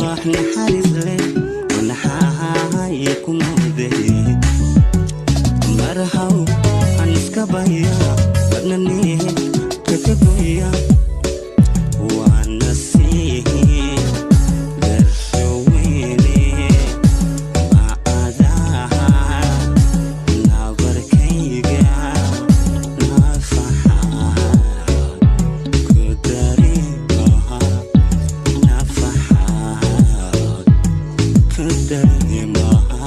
Ruux naxariis leh naxahay ku mooday, marhaw aan iska baya badnani kakagoya, waa nasiib darshaweyne macadaha nabarkayga nafaxa ku dareemaha, nafaxa ku dareemaha.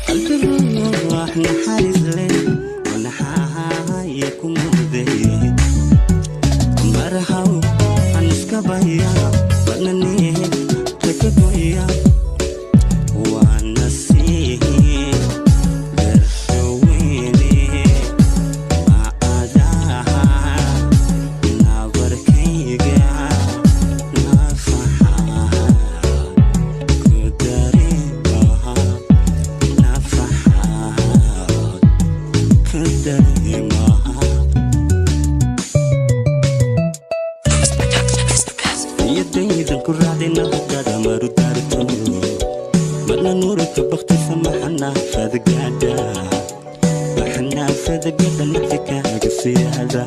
Qalbi ruux naxariis leh naxahay ku mooday, marhaw aan iska baya badnani kakagoya, waa nasiib darshaweyne macadaha nabarkayga nafaxa ku dareemaha, nafaxa ku dareemaha. Niyadaydan ku raacday nabadgada marudaarto, marna nuurka baktisa maxana fadgada, maxana fadgada nafsikaaga siyaada.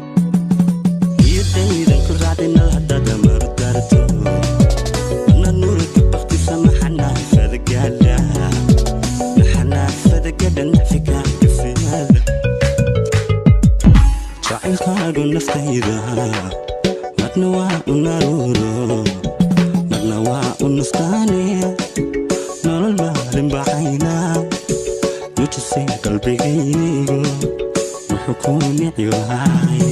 Niyadaydan ku raacday nabadgada marudaarto, marna nuurka baktisa maxana fadgada, maxana fadgada nafsikaaga siyaada. Jacaylkaagu naftayda marna waa u naruuro, marna waa u nustaane, nolol maalin baxayna nujisay qalbigaygu wuxuu ku nici wahay.